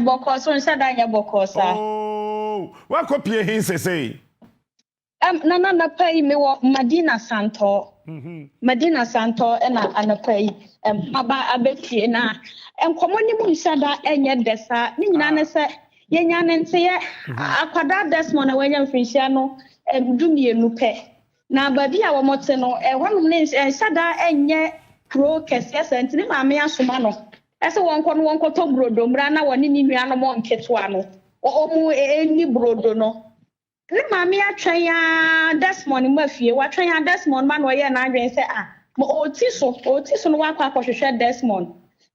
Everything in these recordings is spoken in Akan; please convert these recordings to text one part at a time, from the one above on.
Bɔkɔɔ so nhyɛ da nyɛ bɔkɔɔ saa. Oh, wakɔ pie he sesei? Nana anapa yi mewɔ Madina Santɔɔ. Madina Santɔɔ ɛna anapa yi maba abɛpie na nkɔmmɔ no mu nhyɛ da nyɛ dɛ saa. Ne nyinaa ne sɛ yɛnya ne nteyɛ akwadaa Desmond a wanya mfirinhyia no 12 pɛ. Na baabi a wɔte no ɛhɔnom no nhyɛ da nyɛ kuro kɛseɛ saa nti ne maame asoma no sɛ wɔnkɔ no wɔnkɔtɔ brodo mmra na wɔne ne nuanom nketewa no wɔn nni brodo no. Ne maame atwɛn ara Desmond mma fie. Watwɛn ara Desmond mma na ɔyɛɛ n'adwene sɛ ah, ma ɔreti so, ɔreti so no wakɔ akɔhwehwɛ Desmond.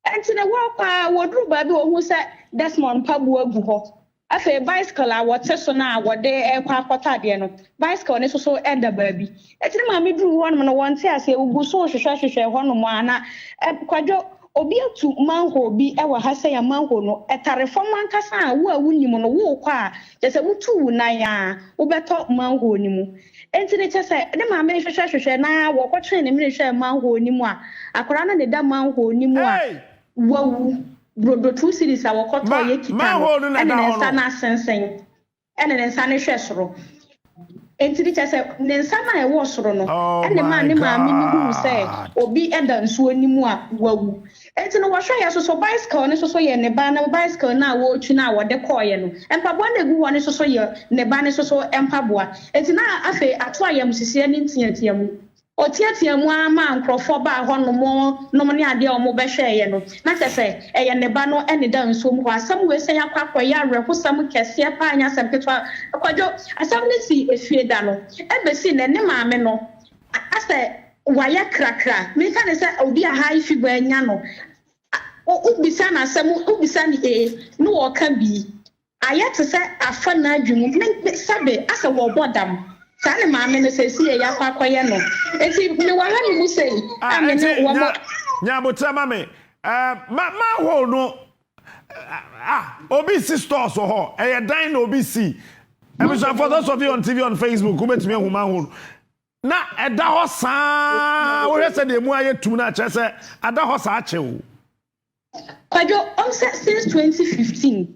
Ɛnti no wɔkɔ a, wɔduru baabi wɔhu sɛ Desmond mpaboa gu hɔ. Afei bicycle a wɔte so no a wɔde rekɔ akɔtɔ adeɛ no, bicycle no nso so da baabi. Ɛnti ne maame duruu hɔnom no, wɔnte aseɛ, wɔgu so rehwehwɛhwehwɛ hɔnom ara na Kwadwo, Obi atu manhole bi wɔ ha sɛi a manhole no ɛtare fam ankasa a wo a wonim no worekɔ a kyerɛ sɛ wotu wo nan a wobɛtɔ manhole no mu. Enti no kyerɛ sɛ ne maame hwehwɛ hwehwɛ na wɔkɔtwee ne mene hwɛɛ manhole no mu a akwadaa no na ɛda manhole no mu a Hey! wawu. Brodo 2 cedis a Ma wɔkɔtɔeɛ kita no manhole no na ɛne ɛda ne hɔ nsa no. no asensen. Ɛne ne nsa no hwɛ soro. Enti no kyerɛ sɛ ne nsa no a ɛwɔ soro no Oh na ɛmaa my ne maame no huu sɛ God! obi da nsuo no mu a wawu. Enti no wɔhwɛeɛ nso so bicycle no nso so yɛ ne ba no bicycle no a wɔretwi no a wɔde kɔeɛ no. Mpaboa no a ɛgu hɔ no nso so yɛ ne ba no nso so mpaboa. Enti na afei ato ayamhyehyeɛ ne nteateamu. Ɔteateaa mu ara maa nkurɔfoɔ baa hɔnom nom ne adeɛ a wɔbɛhwɛeɛ no, na kyerɛ sɛ, ɛyɛ ne ba no ne da nsuo mu hɔ. Asɛm wei sɛn akɔ akɔyɛ awerɛhosɛm kɛseɛ paa, ɛnyɛ asɛm ketewa. Kwadwo, asɛm no sii efie da no, ɛbɛsi nnɛ, ne maame no, asɛ wayɛ krakra. Menka no sɛ obi a high fever anya no, wobisa no asɛm, wobisa no A, na ɔka B. Ayɛ te sɛ afa n'adwene mu, me, me, sɛbe, asɛ wɔrebɔ dam. Saa ne maame no seesei yɛakɔ akɔyɛ no. Enti mewɔ ha no mu sei a Ah, me ne enti wɔn. nya, nya aboterɛ ma me. Eh, ma, manhole no, ah, obi si stores wɔ hɔ, ɛyɛ dan na obi si. Abusuafoɔ, those of you on TV on Facebook, wobɛtumi ahu manhole no. Na ɛda hɔ saa, wohwɛ sɛ deɛ emu ayɛ tum no a, kyerɛ sɛ ada hɔ saa kyɛ o. Kwadwo, ɔm sɛ since 2015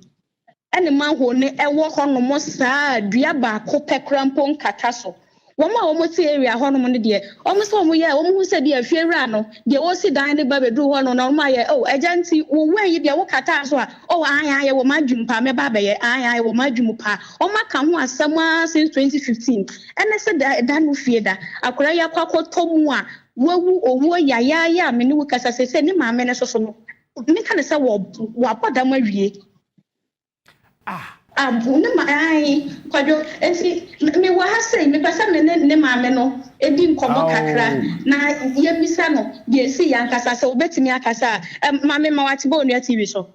ɛne manhole no ɛwɔ hɔ nom saa a dua baako pɛ koraa mpo nkata so. Wɔn a wɔn te area hɔ nom no deɛ, wɔn sɛ wɔn yɛ a wɔn hu sɛ bi a fie wura no deɛ ɔresi dan no ba bɛduru hɔ nom na wɔn ayɛ oh agya nti wo wɛn yi deɛ wo kataa so a oh ae ae ɛwɔ m'adwene mu paa mɛba abɛyɛ ae ae ɛwɔ m'adwene mu paa. Wɔn aka ho asɛm ara since 2015 ɛne sɛ da da no fie da akwadaa yi akɔ akɔtɔ mu a Wawu owuo yayaaya a me ne wo kasa seesei ne maame no soso no menka no sɛ wɔ wabɔ dam awie. Ah. Ah ne ma ae Kwadwo nti me wɔ ha sei mepɛ sɛ me ne ne maame no di nkɔmmɔ kakra na yɛmmisa no deɛ ɛsiiɛ ankasa sɛ ɔbɛtumi akasa a maame ma wate bɔ Onua TV so.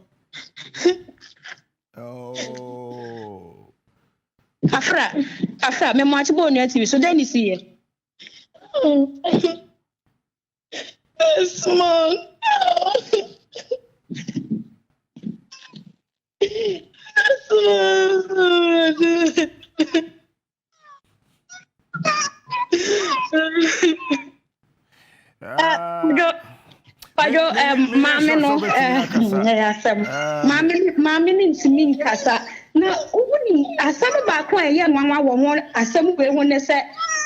Oh. Kafra kafra me mo ate bɔ Onua TV so dɛn ne siiɛ? Desmond. Desmond. Kwadwo, Kwadwo, maame no, ɛyɛ asɛm. Maame, maame no ntumi nkasa. Na wonim asɛm baako a ɛyɛ nwanwa wɔ ho asɛm wei ho ne sɛ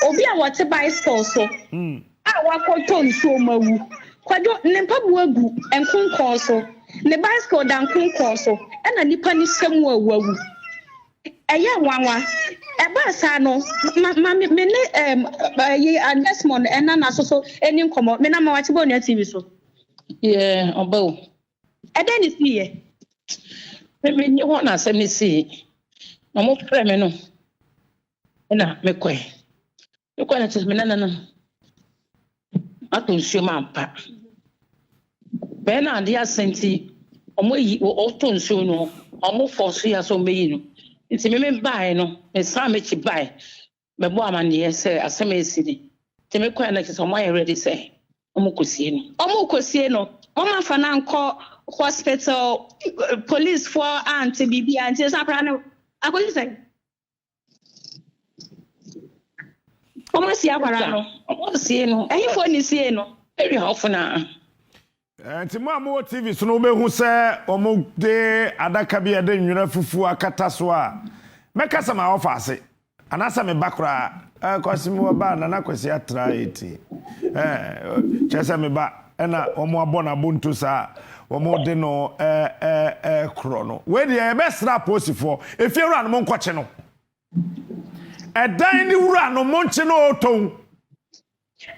obi a wɔte bicycle so a wakɔtɔ nsuo mu awu. Kwadwo, ne mpaboa gu nkonkɔn so, ne bicycle da nkonkɔn so, ɛna nipa no hyɛ mu a wawu. Ɛyɛ nwanwa. Ɛbaa saa no, ma ma me me ne ɛm ɛyi Desmond ɛna na soso ɛni nkɔmɔ. Me na ma wate bɔ onua TV so. Yeah, ɔba o. Ɛdɛn ne sii yɛ? Me me nye hɔ na asɛm ne sii. Na ɔmo frɛ me no, ɛna me kɔɛ. Me kɔɛ no kyerɛ me nana no atɔ nsuo mu ampa. Bɛyɛ na adeɛ asa nti ɔmo ayi ɔtɔ nsuo no ɔmo fɔ so yɛ sɛ ɔmo bɛyi no. Nti me me baeɛ no me san m'akyi baeɛ bɛbɔ amanneɛ sɛ asɛm a esi ni. Nti me kɔɛ no kyerɛ sɛ ɔmo ayɛ ready sɛ ɔmo kɔsie no. Ɔmo kɔsie no ɔmo afa no ankɔ hospital police foɔ ante biribiara nti ɛsɛ akwadaa no akɔsi sɛn? Wɔn asie akwara no. Wɔn asie no. Ɛhefoɔ na esie no? Area hɔfo na. Nti mo a mowɔ TV so no wobɛhu sɛ wɔde adaka bi a yɛde nwera fufuo akata so a mɛka sɛ ma wɔfa ase anaasɛ me ba koraa eh, Kwasi mewɔ ba Nana Kwasi atra eti eh, kyerɛ sɛ me ba ɛna wɔn abɔ no abonto saa wɔn de no eh, eh, eh, korɔ no. Wei deɛ yɛbɛsrɛ apolisifoɔ efie wura no monkɔkye no, ɛdan ne wura no monkye no ɔtɔn.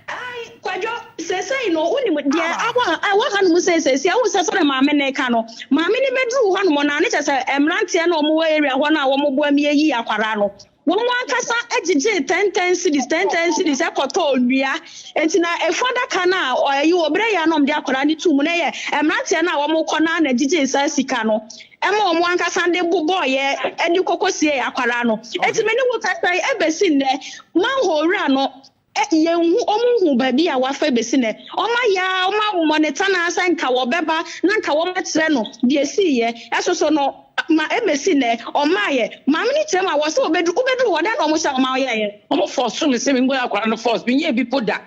Ae, Kwadwo, seesei no, wonim deɛ awɔ ɛwɔ hanom sei seesei, wohu sɛ sɛdeɛ maame no reka no, maame no bɛduruu hɔnom no a, ne kyerɛ sɛ mmeranteɛ no a wɔwɔ area hɔ no a wɔboa me ayi akwadaa no, wɔn ankasa gyegyee 10 10 cedis, 10 10 cedis kɔtɔɔ nnua. Enti na efu adaka no a ɛyi wɔ berɛ yɛ a na wɔde akwadaa no too mu no yɛ mmeranteɛ no a wɔkɔ no ara na gyegyee saa sika no ma wɔn ankasa de bobɔeɛ de kɔkɔsiee akwadaa no. Enti me ne wo kasa yi, ɛbɛsi nnɛ, manhole wura no, Yɛnhu, wɔn nhu baabi a wafa bɛsi nnɛ. Wɔn ayɛ ara, wɔn amɔneta no ara sɛ nka wɔbɛba na nka wɔakyerɛ no deɛ ɛsiiɛ. Ɛso so no, ma ɛbɛsi nnɛ, ɔmmaeɛ. Maame no kyerɛ mu a, wɔse wɔbɛduru, wobɛduru hɔ, dɛn na wɔhyɛɛ wo ma woyɛeɛ? Wɔn force me sɛ mengu akwadaa no force, menyɛɛ bi po da.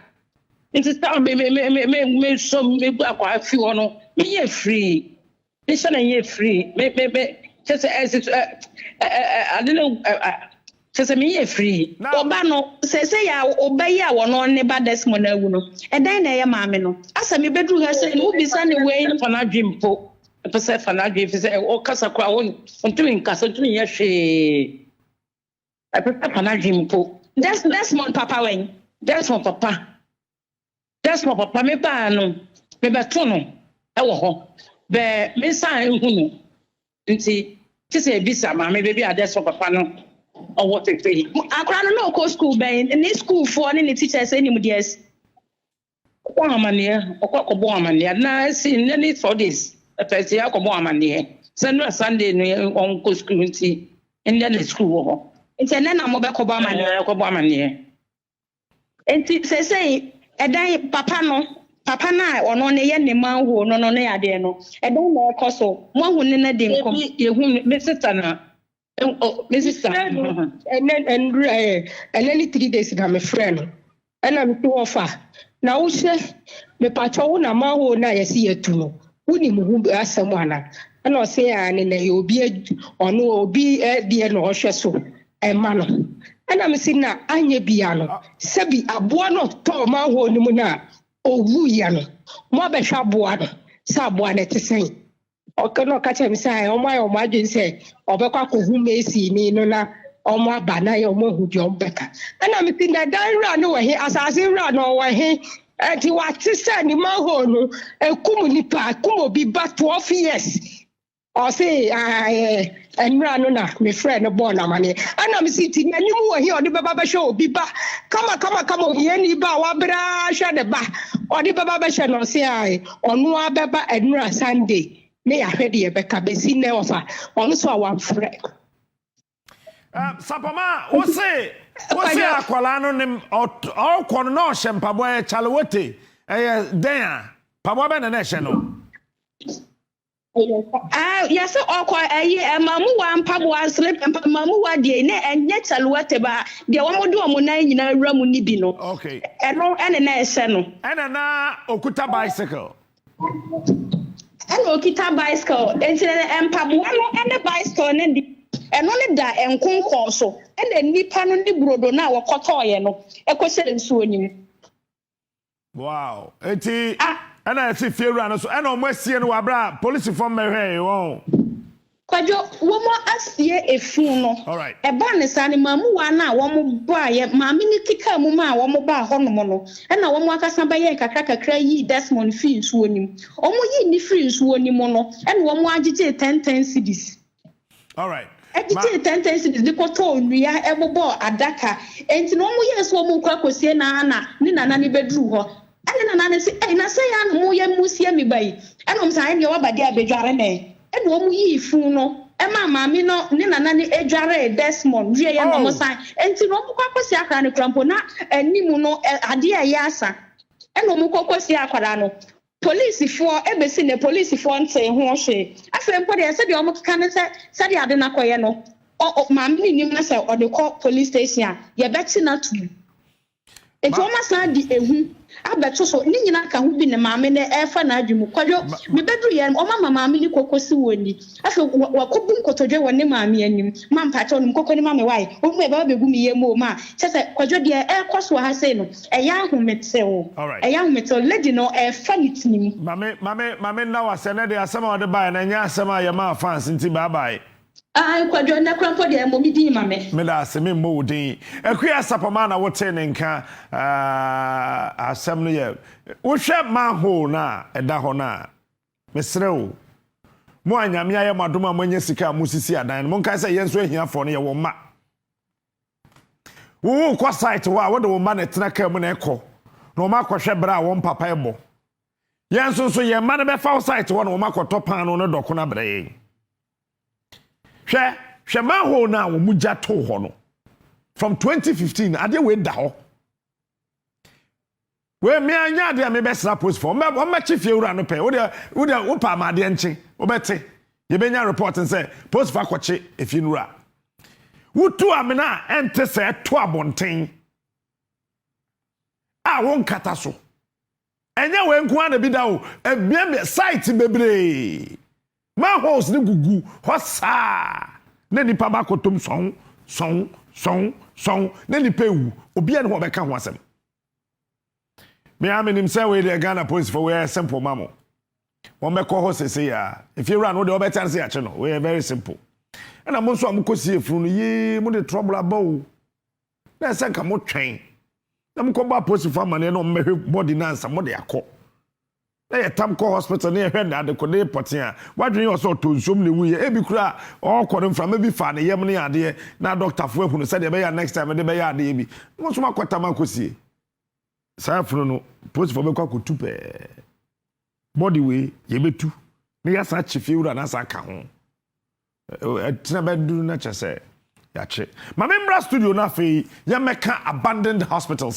Nti saa me me me me me me so megu akwadaa fi hɔ no, menyɛɛ free. Me hyɛ na nyɛ free. Me me me kyɛ sɛ ɛsi ɛ ɛ ɛ ade no ɛ ɛ kyɛ sɛ me nyɛ free. Na. Ɔba no, seesei a ɔba yi a ɔno ne ba Desmond awu no, ɛdɛn na ɛyɛ maame no? Asɛ mebɛduru ha sei no, wobisa no wei. Fa n'adwene mpo, ɛpɛ sɛ fa n'adwene fi sɛ ɔkasa koraa ɔntumi nkasa, ɔntumi nyɛ hwee. Ɛpɛ sɛ fa n'adwene mpo. Des Desmond papa wɛn? Desmond papa. Desmond papa me baa no me bɛto no wɔ hɔ bɛɛ me nsan nhu no nti kyesɛ ebisa maame baabi a Desmond papa no ɔwɔ sesei. Akora no na ɔkɔ school bɛn? Ne school foɔ ne ne teachers nim deɛ asi? Ɔkɔ amaneɛ ɔkɔ akɔbɔ amaneɛ na asi nnɛ ne 4 days ɛpɛ sɛ akɔbɔ amaneɛ sɛ nnura Sunday no ɔnkɔ school nti nnɛ na school wɔ hɔ. Nti ɛnɛ na mobɛkɔbɔ amaneɛ? Ɛkɔbɔ amaneɛ. Enti seesei ɛdɛn, papa no, papa no a ɔno ne yɛ ne manhole no no ne adeɛ no, ɛdɛn na ɛkɔ so? Moahu ne no adi nkɔm? Ebi yɛhu no, me sista na, me sista. Mefrɛ no ɛnɛ ɛnura ɛ ɛnɛ ne 3 days na mefrɛ no ɛna mete hɔ fa na wohyɛ mepakyɛ wo na manhole no a yɛsi yɛtu no wonim ho asɛm ana? Ɛna ɔse aane, na ɛyɛ obi ɔno obi deɛ na ɔhwɛ so ɛma no. Ɛna mese na anyɛ bia no sɛbi aboa no tɔɔ manhole no mu no a ɔwuiɛ no, moabɛhwɛ aboa no sɛ aboa no ɛte sɛn? Ɔka na ɔka kyerɛ me sɛ ɔmo ayɛ ɔmo adwene sɛ ɔbɛkɔ akɔhu Macy no na ɔmo aba na yɛ ɔmo ahu deɛ ɔmo bɛka. Ɛna mese na dan wura no wɔ he? Asase wura no ɔwɔ he? Ɛnti wate sɛ ne manhole no ekum nipa, ekum obi ba 12 years. Ɔse ɛnura no na mefrɛ no bɔɔ no amaneɛ. Ɛna mese nti n'anim wɔ he a ɔde bɛba bɛhwɛ obi ba kama kama kama, ohiani ba a wabrɛ ara hwɛ ne ba ɔde bɛba bɛhwɛ no? Ɔse ae, ɔno ara bɛba ɛnura Sunday ne yɛahwɛ deɛ ɛbɛka. Bɛsi nnɛ ɔfa ɔno so a wamfrɛ. Sapama, wo se akwadaa no ne ɔkɔ no na ɔhyɛ mpaboa yɛ kyalewote, ɛyɛ dɛn a mpaboa bɛn na na ɛhyɛ no? Yɛsɛ ɔkɔ ɛyi ɛmamuwa mpaboa, slip mamuwa deɛ ne ɛnyɛ kyalewote ba deɛ wɔn de wɔn nan nyinaa wura mu ni bi no. Ɛno ɛne na ɛhyɛ no. Ɛna na okuta bicycle. Ɛna okita bicycle, nti mpaboa no ɛne bicycle no de ɛno ne da nkonkɔn so, ɛna nipa no ne brodo no a wɔkɔtɔɔyɛ no ɛkɔhyɛ nsuo no mu. Wow, eti ɛna yɛsi fie wura no so ɛna ɔmo asie no wɔ abira a polisifoɔ mmɛhwɛ wɔn. Kwadwo, wɔn asie efunu no. Ɛbaa ne saa no, maamuwa no a wɔn baeɛ, maame no kekaa mu maa wɔn baa hɔnom no, ɛna wɔn ankasa bɛyɛɛ kakra kakra yii Desmond firii nsuo no mu. Wɔn yii no firii nsuo no mu no, ɛna wɔn agyegyee 10 10 cedis. Ɛgyegyee 10 10 cedis de kɔtɔɔ nnua bobɔɔ adaka. Enti na wɔn yɛɛ sɛ wɔn rekɔ akɔsie no ara na ne nana no bɛduruu hɔ. Ɛna ne nana no se, Ei, na sɛn ara na moyɛ mosie me ba yi? Ɛna wɔn se, Ae, deɛ woaba deɛ a, bɛdware me. Ɛna wɔn yii funu no maa maame no ne nana no dwaree Desmond wieeɛ na wɔn san. Enti na wɔn kɔ akɔsie akwadaa no koraa mpo na anim no adeɛ a ɛyɛ asa. Ɛna wɔn kɔ kɔsie akwadaa no. Polisifoɔ, ɛbɛsi nnɛ polisifoɔ ntee ho hwee. Afei mpo deɛ sɛdeɛ wɔkeka ne sɛ sɛdeɛ ade no akɔyɛ no, ɔ, ɔ, maame no nnim na sɛ ɔde kɔ police station a, yɛbɛkye no atom. Nti wɔn asan de ehu abɛto so. Ne nyinaa ka ho bi ne maame no ɛrefa n'adwene mu. Kwadwo, mebɛduru yɛ no, wɔn ama maame no koko si wɔn ni. Afei wakɔbu nkotodwe wɔ ne maame anim. Ma mpakyɛw nom koko no ma me wae. Wohu ɛbɛba bɛgu me yam o ma. Kyerɛ sɛ Kwadwo deɛ ɛrekɔ so wɔ ha sei no, ɛyɛ ahometew. Ɛyɛ ahometew. Lady no ɛrefa ne tirim. Mame mame mame nna wo ase ɛnɛ deɛ asɛm a wɔde baeɛ no ɛnyɛ asɛm a yɛmaa fans nti bye bye. Ae Kwadwo ɛnɛ koraa mpo deɛ mmɔ me din ma me. Meda ase me mmɔ wo din. Akua Sapɔmaa na wotee ne nka aah asɛm no yɛ wohwɛ manhole no a ɛda hɔ no a mesrɛ wo mo a Nyame ayɛ mo adom a moanya sika a mosisi adan no monkae sɛ yɛn nso ahiafoɔ no yɛwɔ mma. Wo wokɔ site hɔ a wode wo mma na ɛtena kaa mu na ɛkɔ na wɔn akɔhwɛ berɛ a wɔn papa ɛbɔ. Yɛn nso nso yɛn mma no bɛfa wo site hɔ na wɔn akɔtɔ paano ne dɔkono abrɛ yɛn. Hwɛ, hwɛ manhole no a wɔn gya too hɔ no. From 2015, adeɛ wei da hɔ. Wei mmea nyɛ adeɛ a mebɛsra polisifoɔ. Wɔn bɛ wɔn bɛkye fie wura no pɛ. Wo deɛ wo deɛ wopɛ ama adeɛ nkye. Wobɛte. Yɛbɛnya report sɛ polisifoɔ akɔkye efie no wura. Wotu amena a ɛnte sɛ ɛto abɔnten a wonkata so. Ɛnyɛ wei nko ara na ebi da o. Mmeammea, site bebree. Manholes no gugu hɔ saa na nnipa ba kɔtɔm sɔn, sɔn, sɔn, sɔn na nnipa ewu. Obiara ne hɔ ɔbɛka ho asɛm. Me ara menim sɛ wei deɛ Ghana polisifoɔ wei ɛyɛ simple ma mo. Wɔn bɛkɔ hɔ sese ya. Efie wura no deɛ ɔbɛte ase akye no. Wei yɛ very simple. Ɛna mo nso a mokɔ sie efunu no yee mo de trouble aba o. Na ɛsɛ nka mo twɛn na mokɔbɔ apolisifoɔ amaneɛ na wɔn bɛhwɛ body no ansa mo de akɔ. Na yɛtam kɔ hospital na yɛhwɛ ne adekode pɔtee a, w'adwene yɛ wo sɛ ɔtɔ nsuom na ɛwuiɛ. Ebi koraa ɔrekɔ no mframa bi faa ne yam ne adeɛ na dɔktafoɔ ahunu sɛdeɛ ɛbɛyɛ a next time de bɛyɛ adeɛ bi. Mo nso moakɔtam akɔsie. Saa afunu no, polisifoɔ bɛkɔ akɔtu pɛɛ. Body wei, yɛbɛtu na yɛasan akye fiewura no asan aka ho. Ɛtena bɛduru na kyerɛ sɛ yɛakye. Ma memmra studio no afei yɛmmɛka abandoned hospitals.